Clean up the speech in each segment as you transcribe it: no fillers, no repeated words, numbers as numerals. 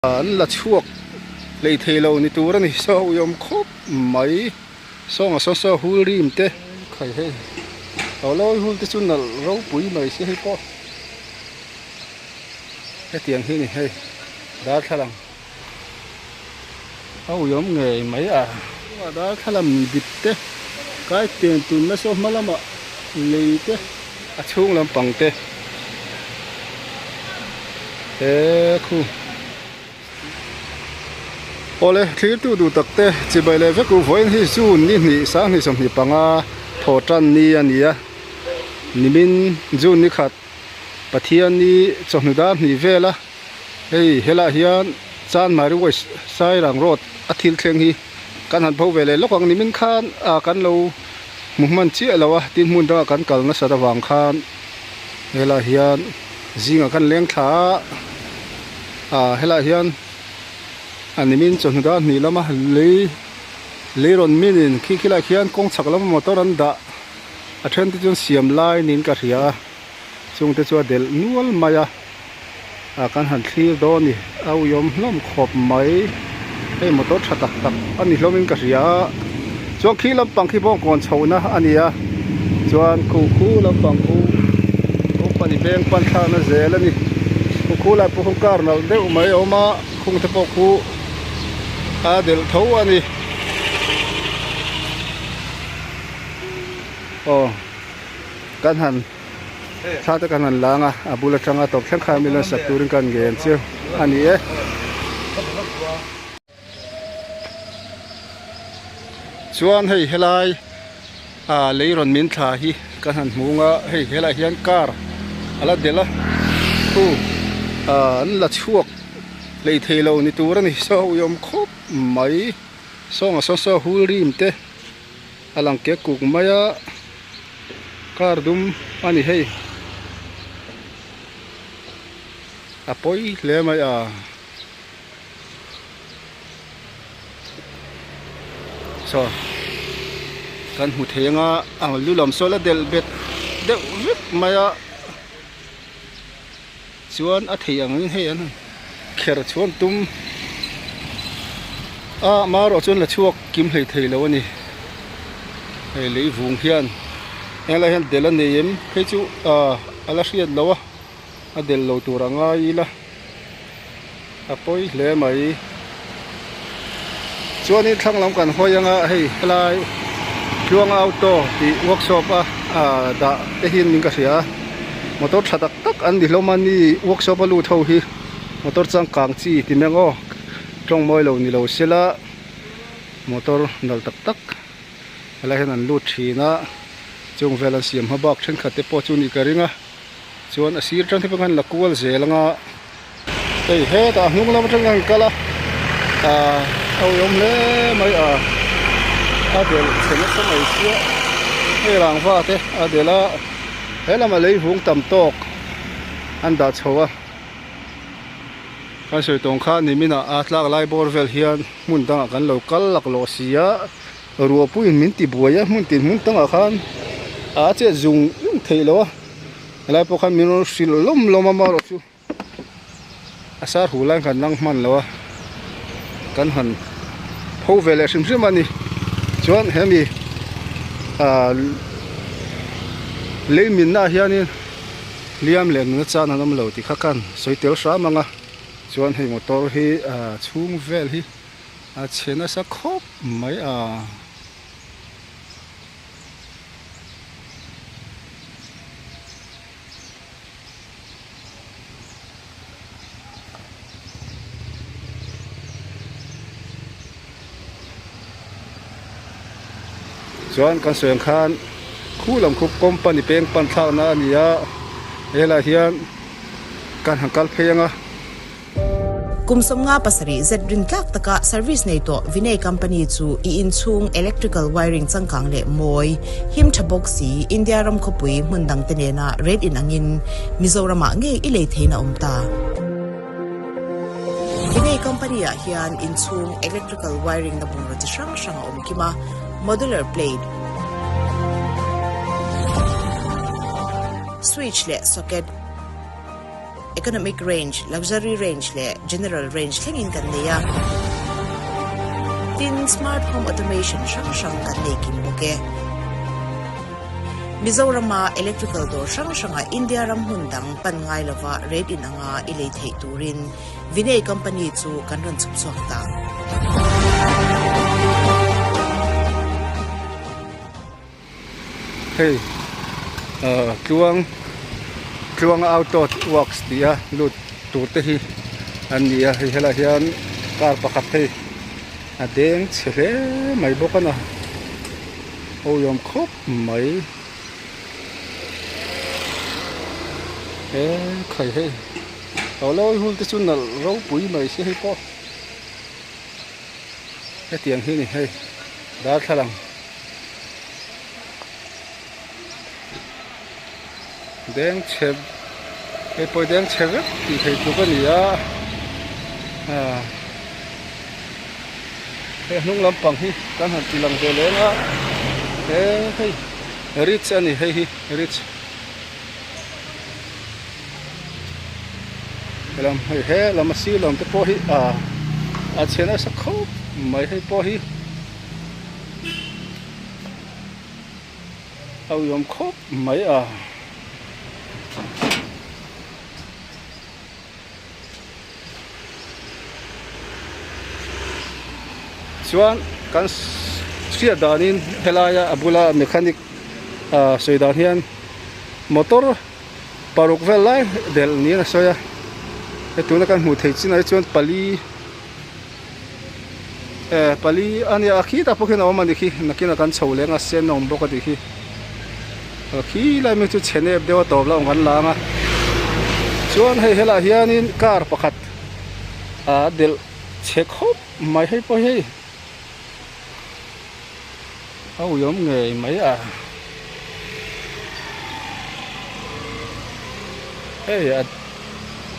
An la chhuak hlei thei lo ni tur a ni saw uiawm khawp mai sawnga saw saw hul rim te khai hei lo lawi hul te chu nalh ropui mai si hei pawh hetiang hi a ni hei darthlalang a uiawm ngei mai a darthlalang dip te kai pen tunna saw hma lamah lei te a chhung lampang te he khu awle thlir tu duh tak te chibai leh vek u vawiin hi june ni hnih sanghnih 25 thaw tan ni a ni a nimin june ni khat pathian ni chawhnu dar hnih vel a hei helaiah hian chanmari west sairang road a thil thleng hi kan han pho ve leh lawk ang nimin khan ah kan lo hmu hman chiah lo a tin hmun dangah kan kal nasat avang khan helaiah hian zingah khan leng thla a ah helaiah hian a nimin chawhnu dar hnih lama lei lei rawn min in khi khilaiah khian kawng chhak lama motor an dah a then te chuan siam lai niin ka hria a chung te chu a delh nual mai a ah kan han thlir dawn a ni a uiawm hlawm khawp mai hei motor tha tak tak a ni hlawm in ka hria a chuan khi lampang khi bawngkawn chhoh na a ni a chuan khu khu lampang khu company veng pan thlak na zel a ni khu khu lai pawh khu car nalh deuh mai a awm a khung te pawh khu a delh tho a ni aw kan han. Thla te kan han lang a, a bul atanga tawp thleng khan min rawn sak turin ka han ngen chiu a ni e. Chuan hei helai ah lei rawn min thla hi kan han hmung a, hei helaiah hian car a la delh a, khu ah an la chhuak hlei thei lo ni tur a ni, saw uiawm khawp mai, sawnga saw saw hul rim te. A lang ke kuk mai a car dum a ni hei a pawi hle mai a saw kan hmu thei anga a lu lam saw la delh bet deuh vek mai a chuan a thei ang in hei an kher chhuan tum a marawh chuan la chhuak kim hlei thei lo a ni hei lei vung hian helai hian del a nei em phei chu ah a la hriat loh a a del lo tur a ngai ila a pawi hle mai chuanin thlang lam kan hawi anga hei helai tluang auto tih workshop a ah dah te hian min ka hria a motor tha tak tak an ni hlawm a ni workshop a lut ho hi motor changkang chi ti mai ang aw tawng mawi lo ni lo sela motor nalh tak tak helai hian an lut thin a chung vel an siam hma bak thenkhat te pawh chu nih ka ring a chuan a sir atang te pawh khan la kual zel anga. Hei hetah hnung lam atang khan kal a ah a uiawm hle mai a a delh chhe nasa mai sia hei rangva te a delh a he lamah lei vung tam tawk an dah chho a kan sawi tawng kha nimin ah a tlak lai bawr vel hian hmun dangah kan lo kal laklawh si a ruah puiin min ti buai a hmun tin hmun dangah khan a chet zung zung theih loh a helai pawh khan min rawn hrilh lawm lawm a amaherawhchu. A sar huh lai kan lang hman lo a kan han pho ve leh hrim hrim a ni chuan hemi ah lei minna ah hianin hliam leh nuna chan an awm lo tih kha khan sawi tel hram ang a chuan hei motor hi ah chhung vel hi a chhe nasa khawp mai a. Chuan kan sawi ang khan khu lam khu company peng pan thlakna a ni a helaiah hian kan han kal phei ang a. Kum 57 zet rin tlak taka service nei tawh Vinay Company chu i inchhung electrical wiring changkang leh mawi, him tha bawk si, India ram khawpui hmun dangte nena rate in angin Mizoramah ngei i lei theiin a awm ta. Vinay Company ah hian inchhung electrical wiring na bungraw chi hrang hrang a awm kim a, modular plate, switch leh socket. Economic range, Luxury range leh General range thlengin kan nei a. Tin, Smart Home Automation hrang hrang kan nei kim bawk e. Mizorama electrical dawr hrang hrangah India ram hmun dang pan ngai lova rate in anga i lei theih turin Vinay Company chu kan rawn chhuk chhuak ta. Hei ah tluang tluang auto works tih a lut tur te hi an ni a hei helaiah hian car pakhat hei a deng chhe hle mai bawk a na awihawm khawp mai he khai hei alo hul te chu nalh ropui mai se hei pawh hetiang hi a ni hei darthlalang. Deng chhe hei pawh deng chhe vek tih theih tluk a ni a ah hei hnung lampang hi kan han ti lang ve leng a he hei rich a ni hei hi rich helam hei he lam a sir lam te pawh hi ah a chhe nasa khawp mai hei pawh hi. A uiawm khawp mai a. Chuan kan hriat danin helaia a bula mechanic ah sawi dan hian motor paruk vel lai delh niin a sawi a he tuna kan hmuh theih chinah hi chuan pali Eh pali a nia a khitah pawh khian a awm a ni khi nakinah kan chho leng a sen a awm bawk a tih khi a khi lai mai chu chhe nep deuh a tawp la awm kan lang a chuan hei helaiah hianin car pakhat a delh chhe khawp mai hei pawh hi hei a uiawm ngei mai a hei a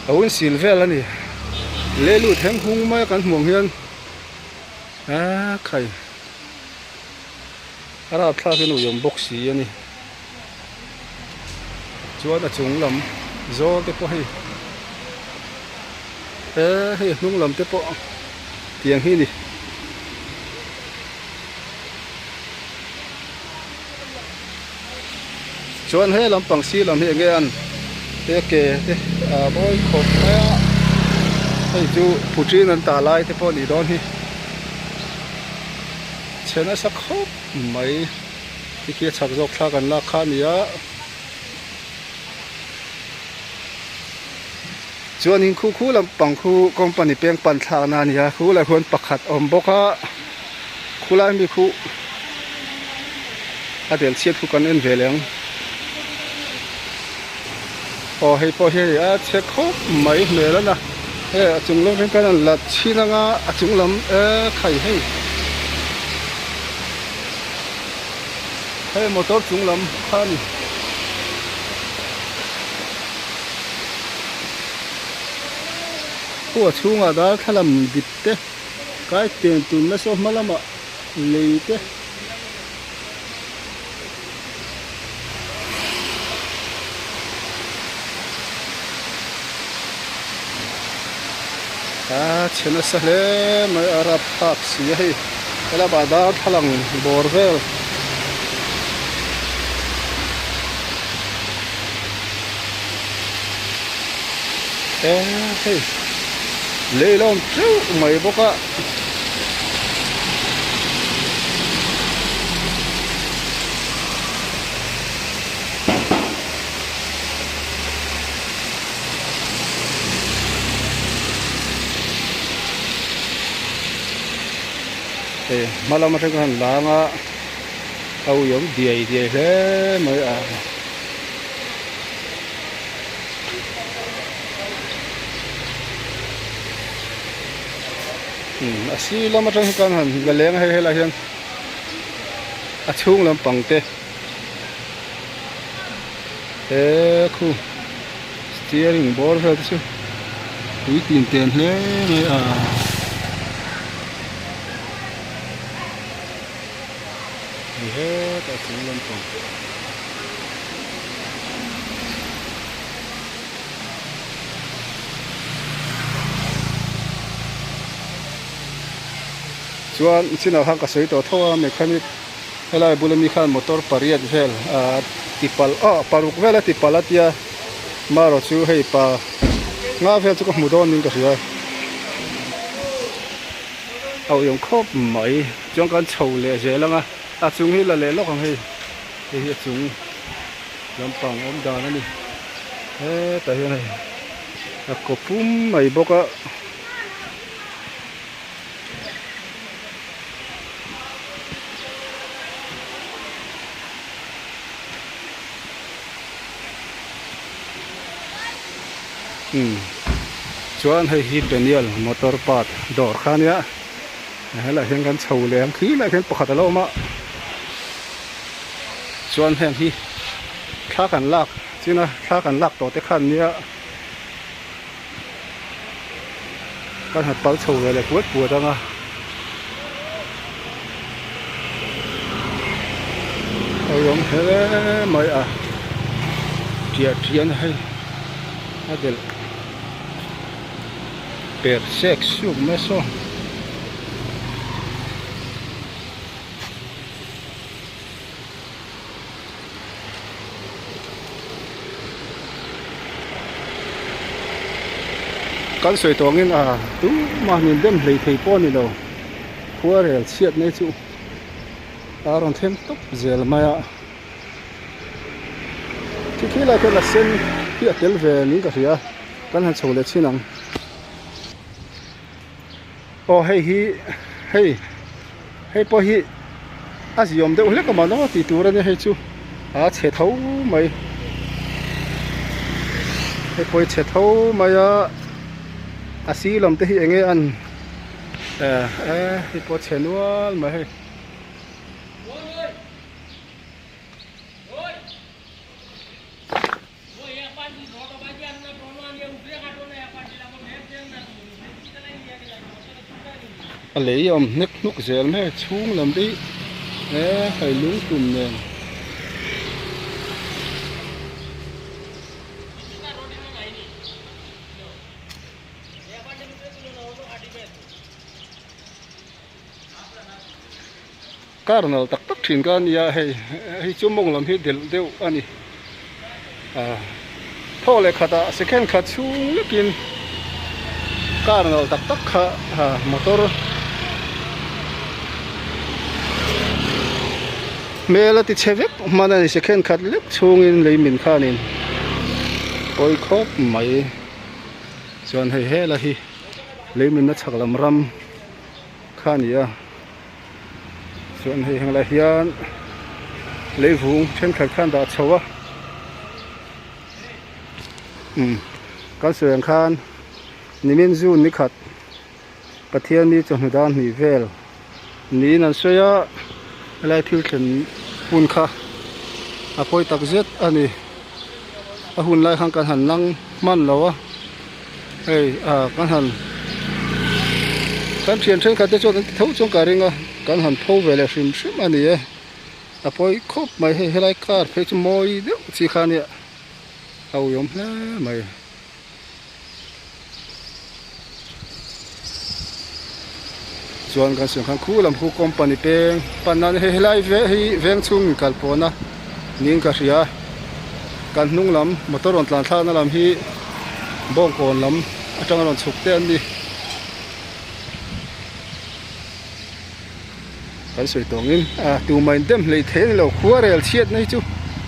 a windshield vel a ni lei lut hem hung mai a kan hmuh ang hian aa khai a rapthlak in uiawm bawk si a ni chuan a chung lam zawl te pawh hei he hei a hnung lam te pawh tiang hi a ni. Chuan he lampang sir lam hi enge an he ke te a mawi khawp mai a hei chu putrin an tah lai te pawh a nih dawn hi chhe nasa khawp mai khi khi a chhak zawk thlak an lak kha a ni a. Chuanin khu khu lampang khu company peng pan thlakna a ni a khu lah khuan pakhat a awm bawk a khulai mi khu a del chhiat khu kan en ve leh ang aw hei pawh hi a chhe khawp mai hmel a na hei a chung lam atang khan an la chhin anga a chung lam eee khai hei hei motor chung lam kha a ni. Khu a chhungah darthlalam dip te kai pen tun nasa hma lamah lei te a chhe nasa hle mai a rapthlak si a hei helamah darthlalang bawr vel. Hei lei la awm teuh mai bawk a hei hma lam atang khan lang a a uiawm diai diai hle mai a. A sir lam atang hi khan han la leng a hei helaiah hian a chhung lampang te he khu steering bawr vel te chu tui tin ten hle mai a. Hei hetah chung lampang. Chuan chinah khan ka sawi tawh tho a mechanic helai bula mi khan motor pariat vel ah ti palh ah paruk vel a ti palh a tia marawh chu hei pa nga vel chu ka hmu dawn niin ka hria a awm khawp mai chuan kan chho leh zel ang a a chung hi la leh lawk ang hei hei hi a chung lampang awm dan a ni hetah hian hei a kaw pum mai bawk a. Umm chuan hei hi Peniel motor part dawr kha ania helaiah hian kan chho leh ang khi laiah khian pakhat a lo awm a chuan heng hi thla kan lak china thla kan lak tawh te khan nia. Kan han pal chho ve leh puat puat ang a. Hei awm hle mai a tiah tiah na hei a delh per sek suk mai saw. Kan sawi tawh angin a tumah min dem hlei thei pawh a ni lo khua rel chhiat mai chu a rawn thleng tawp zel mai a khi khi lai khian a sen hi a tel ve niin ka hria kan han chho leh chhin ang aw hei hi hei hei pawh hi a ziawm deuh hlek a mah nawk tih tur a nia hei chu a chhe tho mai hei pawh hi chhe tho mai a a sir lam te hi eng nge an eh hei pawh a chhe nual mai hei. A lei awm hnek hnuk zel mai a chhung lam te hi eh hei lung tum nen. Car nal tak tak thin ka nia hei hei chu mawng lam hi delh deuh a ni ah thaw leh khatah second khat chhung lekin car nal tak tak kha ah motor hmel a ti chhe vek hman a ni second khat lek chhungin lei min khanin pawi khawp mai chuan hei hela hi lei minna chhak lam ram kha a ni a. Chuan hei heng lai hian leivung thenkhat khan dah chho a umm kan sawi ang khan nimin June ni khat Pathianni chawhnu dan hnih vel niin an sawi a helai thil thlen hun kha a pawi tak zet a ni a hun lai khan kan han lang hman lo a. Hei ah kan han kan thian thenkhat te chuan an ti tho chuan ka ring a kan han pho ve leh hrim hrim a ni e a pawi khawp mai hei helai car phei chu mawi deuh chi kha ania a uiawm hle mai. Chuan kan sawi khan khu lam khu company peng pan nan hei helai hei veng chhung inkal pawhna niin ka hria kan hnung lam motor rawn tlan thlakna lam hi bawngkawn lam atanga rawn chhuk te an ni kan sawi tawh angin ah tumah in dem hlei thei a ni lo khua rel chhiatna hi chu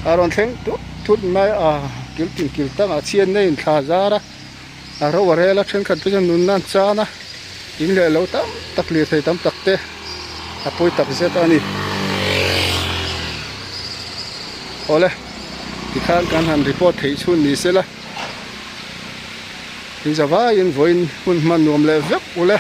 a rawn thleng tut tut mai a kil tin kil tangah chhiatna in thla zar a. A ro a rel a thenkhat te chuan nunna an chan a in leh lo tam tak lirthei tam tak te a pawi tak zet a ni awle tikhan kan han report theih chhun ni sela in zavaiin vawiin hun hman nuam leh vek ule.